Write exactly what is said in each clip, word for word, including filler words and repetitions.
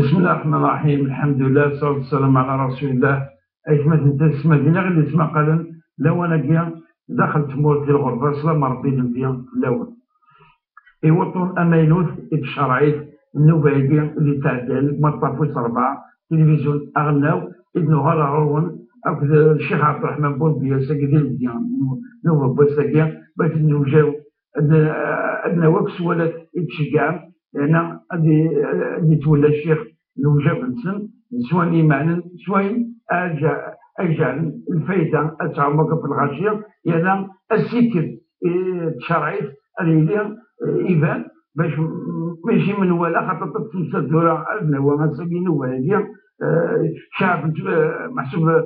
بسم الله الرحمن الرحيم، الحمد لله والصلاة والسلام على رسول الله. Aytmaten d taysetmatin i ɣ-d-yettmaqalen lawan-agi daxel tmurt di lɣerba, sslam n Ṛebbi d nnbi fell-awen. I wuṭṭun amaynut i tcerɛit n nnuba-agi i d-yettɛeddan deg umaṭṭaf wis ṛebɛa, tilivizyu aɣelnaw, i d-nuɣal ɣer ɣur-wen akked Ccix Ɛebderreḥman Bunebbi ass-agi di leddi n nnuba n wass-agi, bac ad newjaw ad, ad nawi akk sswalat i d-tceggɛem, yerna ad d-, ad d-yettwella ccix lewjab-nsen, d swayen imeɛnen, swayen ara j-, ara ijeɛlen lfayda ad tɛum akk ɣef lɣaci, yerna assikel i tcerɛit ad yili, eh, iban, bac m-, mačči menwala, xaṭer ad temsal tura ad nawi ass-agi nnuba-agi, eh, ceɛbent, eh, meḥsub, eh,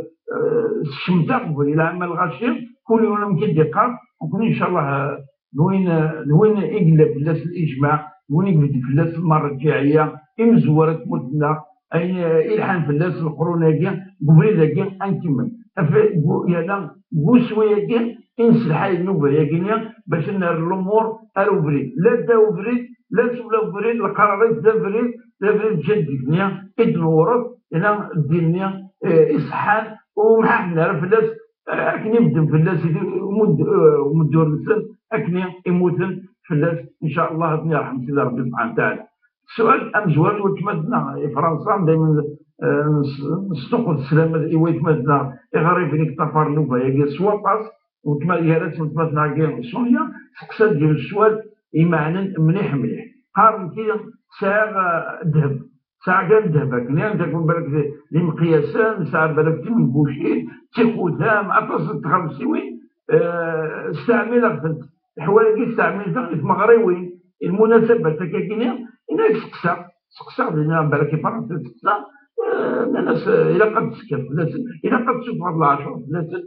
s ccemta, qbel ilɛam lɣaci, kul yiwen amek i d-iqqar, nekkni, ncallah, eh, d win, d win i yella fell-as lijmaɛ, d win i ibedd fell-as lmerǧiɛiyya, imezwura n tmurt-nneɣ, ayen, eh, ilḥan fell-as leqrun-agi, deg ubrid-agi ad nkemmel. Af-, gu-, yerna deg uswi-agi i nesselḥay nnuba-agi-nni, bac ad nerr lumuṛ ar ubrid. La dda ubrid, la tebla ubrid, leqrar-is d abrid, d abrid ǧǧan deg-nni i d-newreḍ, yerna ddin-nni, eh, iṣeḥḥan, ur mḥaḥen ara fell-as, eh, akken i medden fell-as i umud-, eh, umuddur-nsen, akken i mmuten fell-as, ncallah ad ten-yerḥem Sidi Ṛebbi subḥanahu wa taɛala. Ssual amezwaru, weltma-tneɣ i Fransa, daymen, eh, nes-, nesṭuqqut sslam i waytmaten-nneɣ iɣriben i yeṭṭafaren nnuba-agi s waṭas, weltma, gar-asen weltma-tneɣ-agi Sonia, teqsa-d yiwen sswal imeɛnen mliḥ mliḥ. Qqaren-iyi sɛiɣ, eh, ddheb. Sɛiɣ kan ddheb akken, anda akk balak d, d imeqyasen, sɛiɣ balak d timengucin, d tixutam, aṭas n tɣawsiwin, eh, steɛmileɣ-tent. Leḥwal-agi steɛmileɣ-ten i tmeɣriwin, i lmunasabat akkagini, ina seqsaɣ, seqsaɣ dinna balak i Fransa seqsaɣ, eh, nnan-as, eh, ilaq ad d-tesker fell-asen, ilaq ad d-tessufɣeḍ leɛcuṛ fell-asen,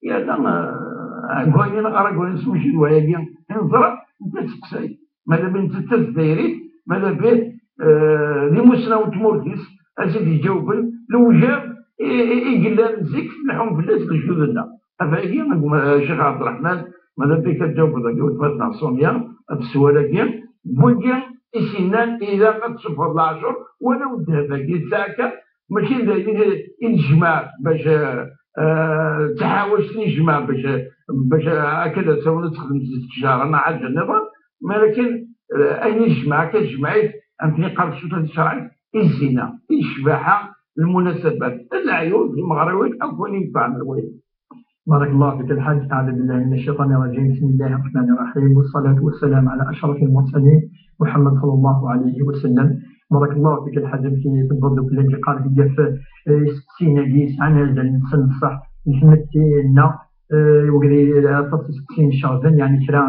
yerna, eh, Aragwani neɣ Aragwani s mejdu wayagi i neẓra, netta seqsay. Mala bih netta d tazdayrit, mala bih, eh, d imusnaw n tmurt-is, ad s-id-iǧawben lewjab i, i, i yellan zik, tleḥḥum fell-as lejdud-nneɣ. Ɣef wagi, a gma-, a Ccix Ɛebderreḥman, mala bih ad tǧawbeḍ agi weltma-tneɣ Sonia, ɣef sswal-agi, wagi i s-yennan ilaq ad tessufɣeḍ leɛcuṛ, walaw ddheb-agi tesɛa kan, mačči d ayen i, i nejmeɛ bac, eh, eh, d taḥawact i nejmeɛ bac, bac, eh, akka d asawen ad texdem s ttjara neɣ ḥaǧa nniḍen, ma lakin, eh, ayen i nejmeɛ akka tejmeɛ-it, amek i qqar ccuta di tcerɛit, i zzina, i ccbaḥa, lmunasabat, leɛyub, timeɣriwin, akk wayen inefɛen lwayen. بارك الله فيك الحاج، أعوذ بالله من الشيطان الرجيم، بسم الله الرحمن الرحيم، والصلاة والسلام على أشرف المرسلين محمد صلى الله عليه وسلم. بارك الله فيك الحاج، أمك تبدو كل اللي قال في الجف، إيه، ستين أجي سعنا زن سن صح، يسمتي لنا، إيه، وقري أطلس ستين شهر زن، يعني كرا،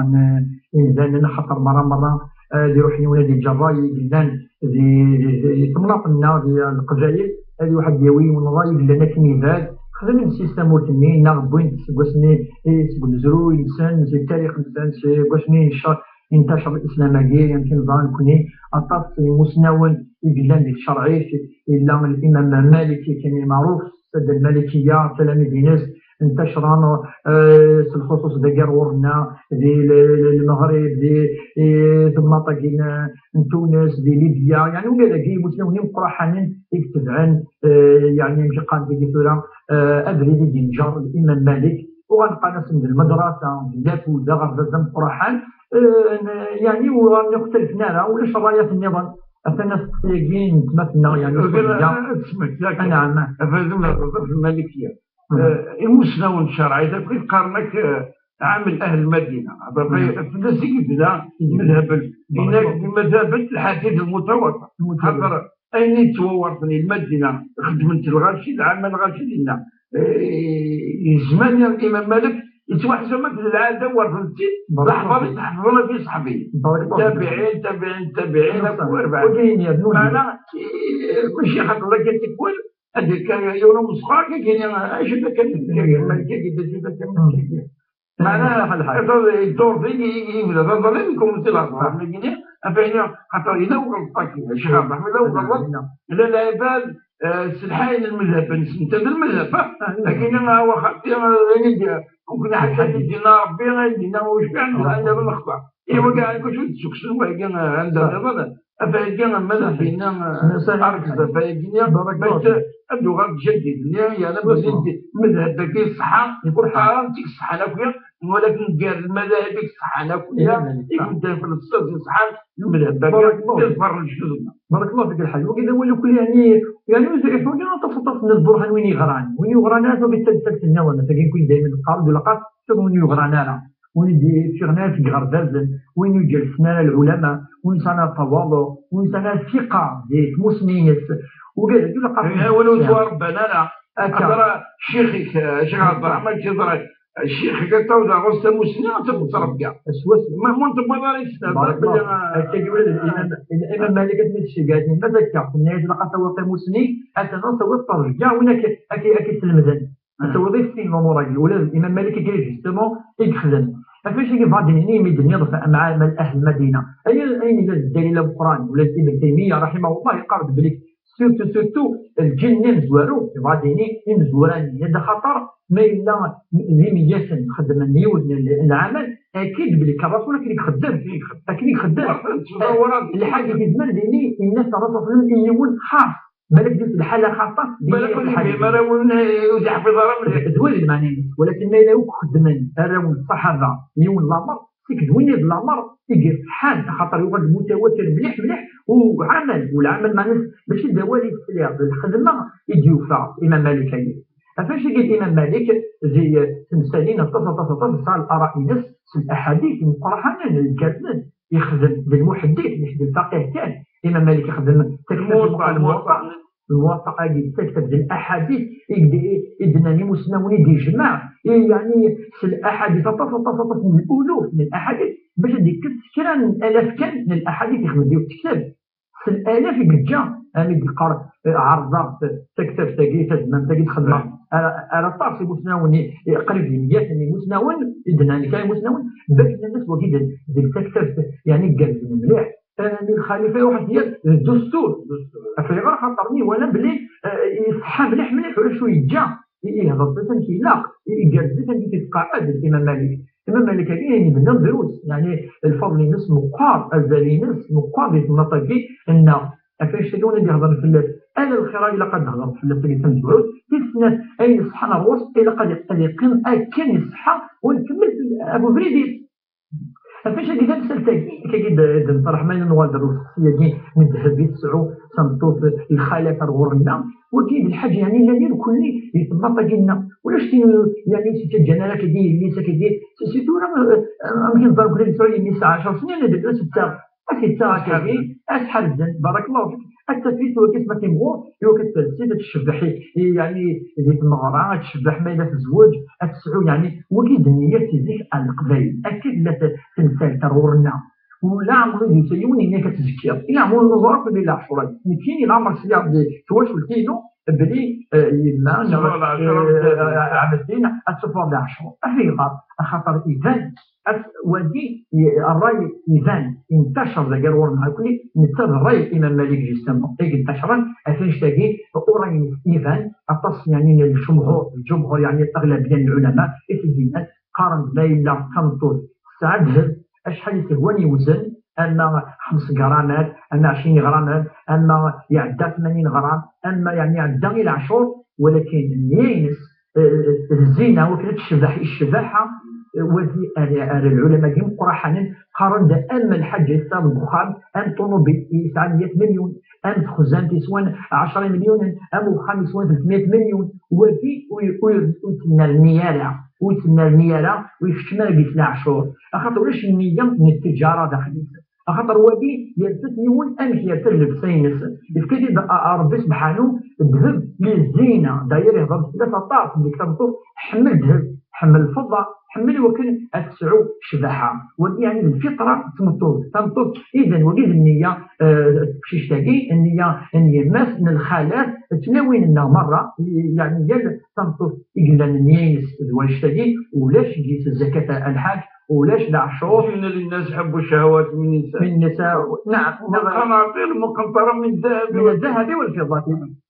إيه، إنسان خطر مرة مرة، آه، اللي يروح يولد يجرى يقلان ذي، ذي، ذي تمناط النار ذي القبائل، هذه واحد يوي ونضاي يقلان أكن يباد، خدم السيستم وتنين، ناغ بوين تسقسني، إيه، تسقل زرو إنسان، زي التاريخ إنسان، تسقسني إنشاء انتشر الإسلام أجي، يمكن ظان كوني، أطاس المسنون يقلان ذي الشرعي، إلا الإمام مالك كان معروف، السادة المالكية، تلاميذ إنس، انتشرن، آه، في الخصوص داك غورنا، ذي ال-، ال-، المغرب، ذي، إيه، ثم طاقين، آه، تونس، ذي ليبيا، يعني، ولا ذاك يمسلمين قرحانين يكتبعن، آه، يعني، مش قان ذي ثورة، آه، أدري ذي دينجر الإمام مالك، وغنبقى ناس من المدرسة، ذاك وذا غرزة قرحان، آه، ن-، يعني، ونختلف نارا، ولاش راية في النظام، أثناء تقياقين، تمثلنا، يعني، غير سوريا. أنا أسمك، ذاك. أنا عمان. أفهم الرضا في المالكية. آه، imusnawen n tcerɛit akk i qqaren-ak, eh, ɛamel ahl Lmadina. Hḍer, fell-as i yebda lmadhab, yenna-k d lmadhab n lḥadid lmutawatir. Xaṭer ayen i yettwawerten i Lmadina, xedmen-t lɣaci, lɛama lɣaci dinna. Eh, yezman Imam Malik yettwaḥsab akk d lɛada werten-t-id, leḥfaḍ i t-ḥefḍen akk iṣeḥbiyen. Tabiɛin, tabiɛin, tabiɛin, akk werbaɛin. Meɛna, eh, mačči xaṭer akka tikwal, ad d-yekker yiwen umesxer, ad d-yini, "Acu d akken, acu d akken, acu d akken." Meɛna, iḍul din, i, i, yebda d aẓalim, ikumenti lehḍra, mi yini, afayni, xaṭer yella uɣelṭ, akken, Ccix Ɛebderreḥman, yella uɣelṭ, yella lɛibad, eh, sselḥayen lmedhab-nsen, ta d lmedhab, ah, lakin, ah, wa xaṭi, ah, ayen i d-, mumkin ḥaǧa i d-yenna Rebbi, ayen i d-yenna ucbiḥ, anda, anda nexṭa. Iwa, kra, acu d-ssukksen, wagi, ah, anda nniḍen, Afayagi, ma d dinna, argez afayagi-nni, bac ad d-uɣal tjaddit-nni, yerna belli d-, medheb-agi ṣṣeḥḥa, ur qqar ara d tik ṣṣeḥḥan akk, walakin gar lmadahib i ṣṣeḥḥan akk, i bedden fi lefsad ṣṣeḥḥan, lmadheb-agi, iḍfer lejdud-nneɣ. Barakallahu fik, lḥaǧ. Wagi d awal ukli, yeɛni, yeɛni, ur yeḥwaǧ ara aṭas, aṭas n lburhan win yeɣran. Win yeɣran ara tuɣ-it d tadselt nniḍen, tagi nekni daymen neqqar-d, ur ilaq ara tuɣ win yeɣran ara. Win i d-yeffiɣen ara seg yiɣerbazen, win ur iǧellsen ara lɛulama, win yesɛan ara tawaḍu, win yesɛan ara ssiqa di tmussni-ines. Ugad-agi ur ilaq ara. Win ur yettwarebban ara. Akka. Axaṭer ccix-ik, eh, Ccix Ɛebderreḥman, ccix-ik ad taweḍ ɣur-s tamussni, ad taweḍ ttrebga. Swaswa. Ma, ma ur tewwiḍ ara i tesnabba, belli, eh, akka i yura d Imam, Imam Malik asmi d-cceggat, yenna-d akka, tenna-yas ilaq ad tawiḍ tamussni, ad tawiḍ ttrebga, win akka, akka, akka i slemden. Ad tawiḍ i sin lumuṛ-agi, ula d Imam Malik akka justement i yexdem. Ɣef wacu i yebɣa ad d-nini imi d-nniḍ f-, mɛa, mɛa ahl Lmadina. Aya, ayen yella d ddalil ameqqran, ula d Ibn Taymiya, raḥimahullah, yeqqar-d belli surtout, surtout, lǧil n imezwaru, yebɣa ad d-yini imezwura-nni, d axaṭer ma yella d imeyyaten xeddmen yiwet n l-, n lɛamal, akid belli Ṛṛasul akken i ixeddem, akken i ixeddem. Lḥaǧa i yezmer ad d-yini, yenna-as Ṛṛasul i yiwen xaṣ. Balak di lḥala xaṣṣa, balak ur yefhim ara win, eh, ur yeḥfiḍ ara mliḥ. D win lmeɛna-ines, walakin ma yella akk xeddmen arraw n ṣṣaḥaba yiwen lameṛ, seg d win d lameṛ i iṣeḥḥan, axaṭer yuɣal-d mutawatir mliḥ mliḥ, u lɛamal, u lɛamal meɛna-s mačči d awal i tesliḍ, d lxedma i d-yufa Imam Malik-agi. Ɣef wacu-agi Imam Malik di temsalin aṭas, aṭas, aṭas, yesɛa lqara-ines s laḥadit imeqqranen, igerrzen, yexdem d lmuḥeddit, mačči d lfaqih kan. Imam Malik ixdem taktabt Lmuwaṭṭa, Lmuwaṭṭa. Lmuwaṭṭa-agi d taktabt d laḥadit i d-, i d-nnan imusnawen i d-yejmeɛ, i, yeɛni, s laḥadit aṭas, aṭas, aṭas n luluf n laḥadit, bac ad d-yekkes kra n alaf kan n laḥadit yexdem yiwet tektabt. S lalaf i yeǧǧa, armi d-yeqqar, eh, ɛerḍeɣ t-, taktabt-agi, tazmamt-agi d-xedmeɣ. Ara, ara aṭas imusnawen, i, i qrib d meyya n imusnawen, i d-nnan kra imusnawen, bac nnan-as wagi d, d taktabt, yeɛni, igerrzen mliḥ. Eh, n lxalifa iruḥ ad t-yerr d ddustur. Ɣef ayɣer? Xaṭer mi iwala belli, eh, iṣeḥḥa mliḥ mliḥ, ulac ur yeǧǧa, i, ihder-it amek ilaq, i, igerrez-it amek i t-iqeɛɛed Imam Malik. Imam Malik-agi ayen i d-nnan drus, yeɛni lfeḍl-ines meqqer, azal-ines meqqer di temnaḍt-agi-nneɣ. Ɣef wacu-agi win ad d-ihedren fell-as, ala lxir-a ilaq ad d-hedren fell-as, tagi d tamezwarut. Tis snat, ayen iṣeḥḥan ar ɣur-s ilaq ad, ad yeqqim akken iṣeḥḥa, u nkemmel ɣef ubrid-is. Ɣef wacu-agi tamsalt-agi, akka i d-, d-neṭreḥ ma nuɣal d useqsi-agi n ddheb i tesɛu tmeṭṭut, lxalat ar ɣur-nneɣ, wagi d lḥaǧa, yeɛni, llan irkelli di temnaḍt-agi-nneɣ. Ulac tin, yeɛni, ur s-yettaǧǧan ara akkagi yelli-s, akkagi, si, si tura, eh, amek i neẓra nekkni nesɛu yelli-s ɛecṛ snin, ad d-, ad s-yettaɣ, ad s-yettaɣ akkagi, ad s-ḥerzen, barakallahu fik, ad tafit wagi s ma timɣur, i wakken ad ters-it, ad tcebbeḥ i, i, yeɛni, di tmeɣra, ad tcebbeḥ ma yella tezweǧ, ad tesɛu, yeɛni, wagi d nniyat si zik a Leqbayel. Akka tella t-, temsalt ar ɣur-nneɣ. Ula ɛemru d-yusa yiwen yenna-k ad tzekkiḍ. Ila ɛemru ur ẓriɣ akk belli Ɛacur-agi. Nekkini leɛmer sliɣ-d d twacult-inu belli, eh, yemma neɣ, eh, Ɛebdin ad teffeɣ d Ɛacur. Ayɣer? Axaṭer iban, as-, wagi, i-, ṛṛay iban, intacer dagi ar ɣur-neɣ akk, netta d ṛṛay Imam Malik, justement, i yentacren, ɣef annect-agi, ur ṛṛay iban, aṭas, yeɛni, n lǧumhur, lǧumhur, yeɛni, aɣlabiya n lɛulama, i t-id-yennan, qqaren-d ma yella tameṭṭut tesɛa ddheb, acḥal i t-ihwan yewzen, ama xems gramat, ama ɛecrin gramat, ama iɛedda tmanyin gram, ama, yeɛni, iɛedda i leɛcur, walakin nniya-ines, eh, d zzina, wakken ad tecbeḥ i ccbaḥa, eh, wagi ara, ara lɛulama d imeqqraḥanen qqaren-d am lḥaǧa yesɛa deg uxxam, am ṭunubil yesɛa meyya milyun, am texzant yeswan ɛecra milyunen, am uxxam yeswan tlettmeyya milyun, wagi ur, ur, ur tennerni ara, ur tennerni ara, ur ikeččem ara deg-s leɛcur, axaṭer ulac nniya n ttijara daxel-is. Axaṭer wagi yersa-t yiwen amek yersa llebsa-ines. Yefka-t-id a-, a-, Ṛebbi sebḥanu, ddheb lizzina. Dayir ihder fell-as aṭas deg tameṭṭut, ḥemmel ddheb, ḥemmel lfeḍḍa, ḥemmel i wakken ad tesɛu ccbaḥa. Wagi yeɛni d lfiṭra n tmeṭṭut. Tameṭṭut, idan wagi d nniya, eh, teqcict-agi, nniya n yemma-s, n lxalat, ttnawin-nneɣ merra, yeɛni yal tameṭṭut i yellan nniya-ines d wannect-agi, ulac deg-s zakat a lḥaǧ, ulac leɛcur. زين للناس حب الشهوات من النساء. من النساء، نعم. والقناطير المقنطرة من الذهب من الذهب والفضة.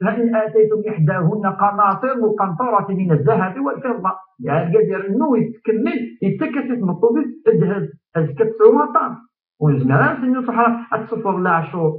فإن آتيتم إحداهن قناطير مقنطرة من الذهب والفضة. Argaz irennu, yettkemmil, yettak-as i tmeṭṭut-is ddheb, azekka ad tesɛu aṭas. Ur nezmir ara ad nini ṣṣeḥra ad tessufɣeḍ leɛcur.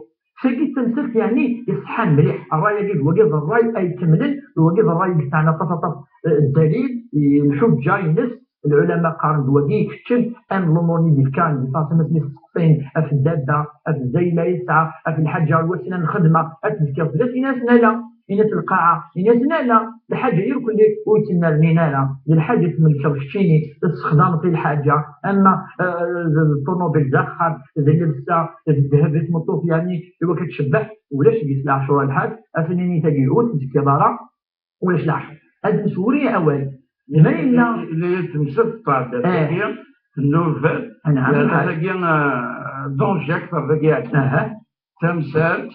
Tagi d tamsalt, yeɛni, iṣeḥḥan mliḥ. Ṛṛay-agi d wagi d ṛṛay ay ikemlen, d wagi d ṛṛay yesɛan aṭas, aṭas, eh, ddalil, eh, lḥuǧǧa-ines. Lɛulama qqaren d wagi ikeččen, am lumuṛ-nni d-yefka Nnbi ṣalla Llahu ɛalayhi wa sallam, asmi s-, ɣef ddabba, ɣef zzayla yesɛa, ɣef lḥaǧa ɣer wass-nni n lxedma, ad tezkiḍ fell-as, ini-asen ala, ini-as lqaɛa, ini-asen ala, lḥaǧa irkelli ur tt-nnernin ara, d lḥaǧa tmelkeḍ keččini, tessexdameḍ i lḥaǧa, ama, eh, d, d ṭunubil d axxam, d llebsa, d ddheb i tmeṭṭut, yeɛni, i wakken tcebbeḥ, ulac deg-s leɛcur a lḥaǧ, ad s-nini tagi ur tezkiḍ ara, ulac leɛcur. Ad neswuri awal. Ma yella la yettemsefḍ tɛeddat-agi, tennulfa-d, anɛam, yerna lḥaǧ. Tagi, eh, danger akter dagi yeɛni. Aha. Tamsalt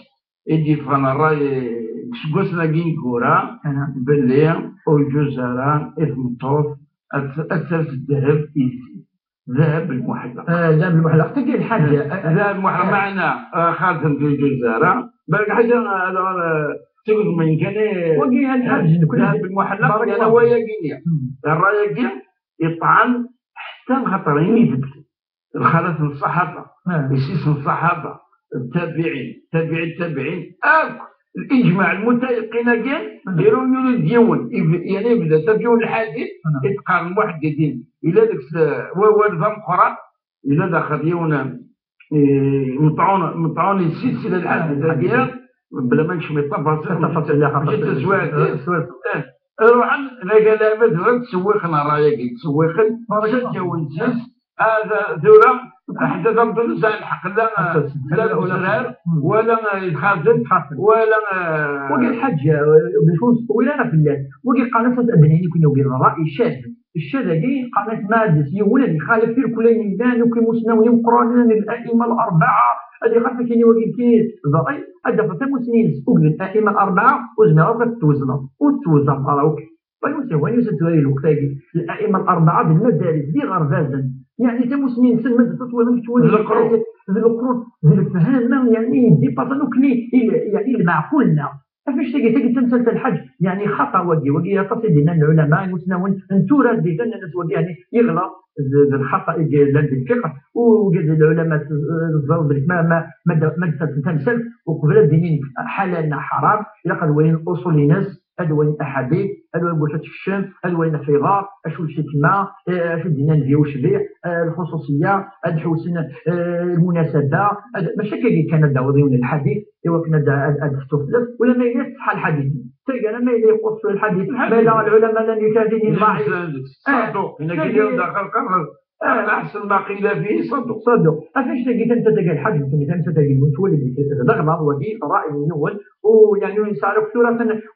i d-yeffɣen ṛṛay deg iseggasen-agi ineggura, aha, belli ur yeǧǧuz ara i tmeṭṭut ad, ad ters ddheb i zzit. Ddheb lmuḥellaq. Ah, ddheb lmuḥellaq. Tagi lḥaǧa. Eh, ddheb lmuḥellaq, eh, meɛna, eh, xatem ur yeǧǧuz ara. Balak ḥaǧa, eh, alors, eh, d tigeḍmin kan i wagi lḥaǧ, eh, nekni ddheb lmuḥellaq, barek yerna Allah. Wayagi-nni. Hmm. Ṛṛay-agi iṭɛen ḥetta xaṭer ini-d lxalat n ṣṣaḥaba, ah, yessi-s n ṣṣaḥaba, tabiɛin, tabiɛi tabiɛin, akk liǧmaɛ lmutayaqin-agi, ah, iru yuli-d yiwen, ib-, yani yebda-t yiwen lḥadit, ah, i d-qqaren lmuḥeddidin, yella deg-s wawal d ameqqran, yella daxel yiwen, eh, meṭɛun, meṭɛun yessilsil lḥadit-agi, ah, bla ma nekcem i ṭṭafaṣil, ṭṭafaṣil, mačči d taswiɛt, eh, taswiɛt. Eh, ruḥen, d agalama d tura ttsewwixen ṛṛay-agi, ttsewwixen, ttaddawen tis, ad tura, ḥedd ad amḍel nesɛa lḥeqq, la, la deg uzrar, wala, eh, yetxazen, wala, eh, wagi lḥaǧ, eh, bac ur nettṭewwil ara fell-as. Wagi qqaren-as ad d-nini nekni wagi d ṛṛay icad. Ccad-agi qqaren-as ma ad s-, yiwen ad ixalef irkul ayen yellan, akk imusnawen imeqqranen, al-a'imma al-arba'a, ad ixalef akken i wagi d ṛṛay, ad d-afeɣ tamusni-ines, akked al-a'imma al-arba'a, ur zmireɣ akk ad t-twezneḍ. Ur t-twezneḍ ara akk. Wani usa, wani usa tura i lweqt-agi? Al-a'imma al-arba'a d lmadaris, d iɣerbazen. Yeɛni tamusni-nsen, ma d-teṭṭwal amek ttwalin d leqrun, d leqrun, d lefhama, yeɛni yeddipaṣan akk i, i, yeɛni lmeɛqul-nneɣ. Af anect-agi, tagi d tamsalt a lḥaǧ, yeɛni xaṭa wagi, wagi aṭas i d-nnan lɛulama imusnawen n tura, d-nnan-as wagi, yeɛni yeɣleḍ d, d lxaṭa i yellan di lfiqh, u wagi d lɛulama, eh, teẓriḍ belli ma, ma, ma d-, ma d-ssersen tamsalt, uqbel ad d-inin ḥalal neɣ ḥaram, ilaq ad walin uṣul-ines, ad walin aḥadit, ad walin wacu ad tekcem, ad walin ɣef iḍar, acu lxikma, eh, acu d-nnan di ucbiḥ, eh, lxuṣuṣiyya, ad ḥewsen, eh, lmunasaba, ad, mačči akka kan ad d-tawiḍ yiwen lḥadit, i wakken ad, ad, ad d-teftuḍ fell-as, ula ma yella tṣeḥḥa lḥadit. Taggara ma yella ixuṣṣ lḥadit, ma yella lɛulama llan yukadin, llan ḍɛif. Ṣaduq, eh, inna-k-id daxel qerreb. Ah, aḥsen ma qila fihi ṣaduq. Ṣaduq. Af anect-agi tamsalt-agi lḥaǧ, nekkni tamsalt-agi n twali d aɣlaḍ wagi, ṛṛay n yiwen, u yeɛni ur nesɛi ara akk tura,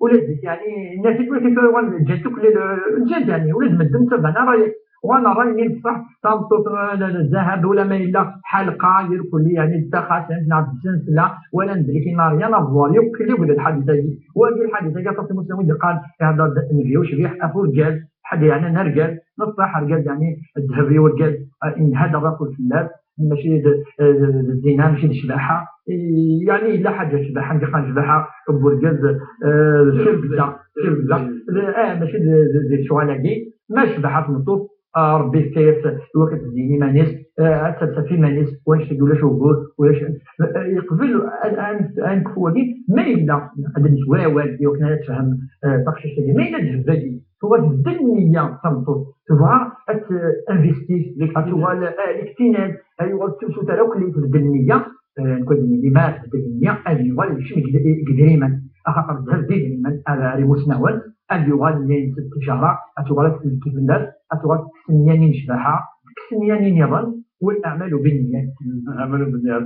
ula d, yeɛni, nnat-ik ula d tura wan ǧǧant akk lil-, ǧǧant, yeɛni, ula d medden ttabaɛen ṛṛay-agi. Wan ṛṛay-nni n ṣṣeḥ, tameṭṭut, eh, zzahab, ula ma yella ḥalqa, irkelli, yeɛni, d taxatemt, neɣ d ssensla, walan belli n'a rien à voir, yakk, yakk d lḥadit-agi. Wagi lḥadit-agi, aṭas n imusnawen i d-iqqaren, ihedder-d nnbi ucbiḥ ɣef urgaz, ḥedd yeɛnan argaz, neṣṣaḥ argaz, yeɛni ddheb i urgaz, eh, inha-d aḍaful fell-as, mačči d, eh, d zzina, mačči d ccbaḥa, eh, yeɛni yella ḥaǧa ccbaḥa, nekk qqaren ccbaḥa n urgaz, eh, d tirbedda, tirbedda, eh, mačči d, d, d lecɣal-agi, ma ccbaḥa tmeṭṭut, eh, Rebbi yefka-yas i wakken ad tezyin iman-is, eh, ad ters ɣef iman-is, wanect-agi ulac ugur, ulac, eh, yeqbel ad, ad, ad nekfu wagi, ma yella, ad d-neswa awal, i wakken ad tefhem, eh, taqcict-agi, ma yella ddheb-agi, tuɣal d nniya tameṭṭut, tebɣa ad t-investir, ad tuɣal, eh, deg tinad, ad yuɣal d tusut ara akk tbeddel nniya, eh, nekk ad d-nini ma tbeddel nniya, ad yuɣal yekcem deg, deg idrimen, axaṭer ddheb d idrimen, ar, ar imusnawen, ad yuɣal nniya-nnes d tijara, ad tuɣal ad tezzi fell-as, ad tuɣal tekkes nniya-nni n ccbaḥa, tekkes nniya-nni nniḍen, والأعمال بالنيات. الأعمال بالنيات.